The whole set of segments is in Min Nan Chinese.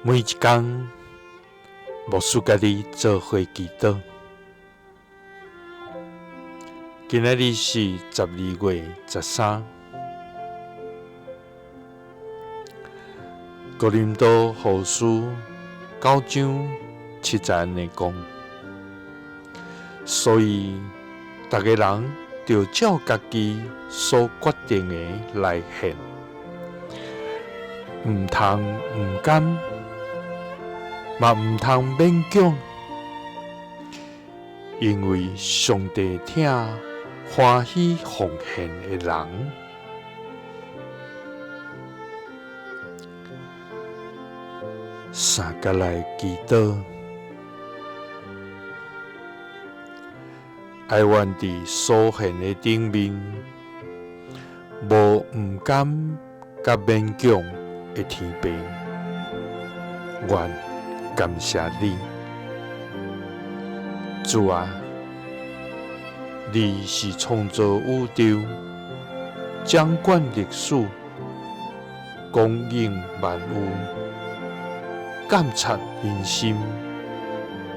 每一工，牧師佮你做伙祈禱。今仔日是12月13，哥林多後書9章7節按呢講，所以逐个人著照家己所決定的來獻，毋通毋甘，嘛毋通勉強，因為上帝疼歡喜奉獻的人。三佮來祈禱，哀願佇所獻的頂面，無毋甘佮勉強的天父，願感謝你，主啊，你是創造宇宙、掌管歷史、供應萬有、監察人心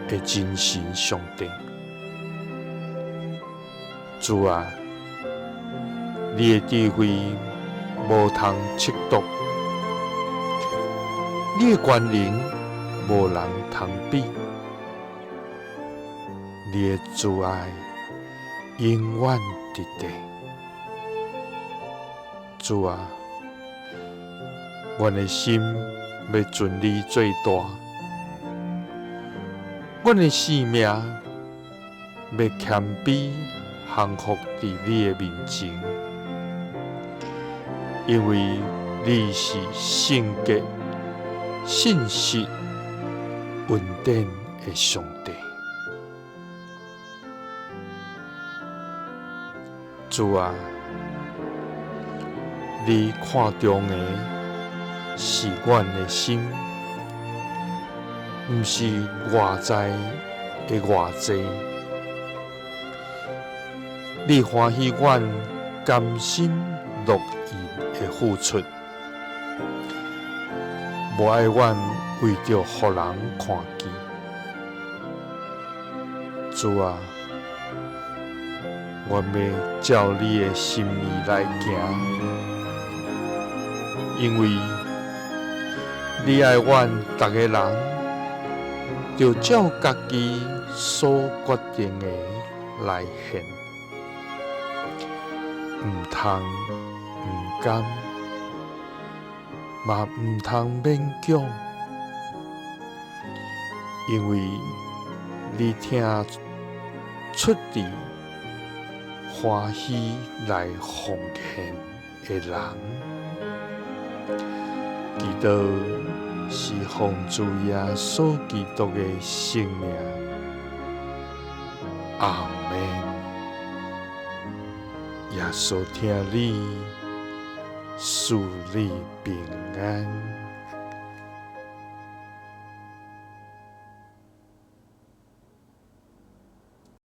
的真神上帝。主啊，你的智慧無通測度，你的權能無人通比，你的慈愛永遠佇地。主啊，阮的心欲尊你做大，阮的性命欲謙卑降服佇你的面前，因為你是聖潔、信實、恩典的上帝。主啊，你看重的是阮的心，毋是外在的偌濟。你歡喜阮甘心樂意的付出，無愛阮為著予人看見。主啊，阮欲照你的心意來行，因為你愛阮逐个人，著照家己所決定的來獻，毋通毋甘，嘛毋通勉強，因為你疼出自歡喜來奉獻的人。祈禱是奉主耶穌基督的聖名，阿們。耶穌疼你，賜你平安。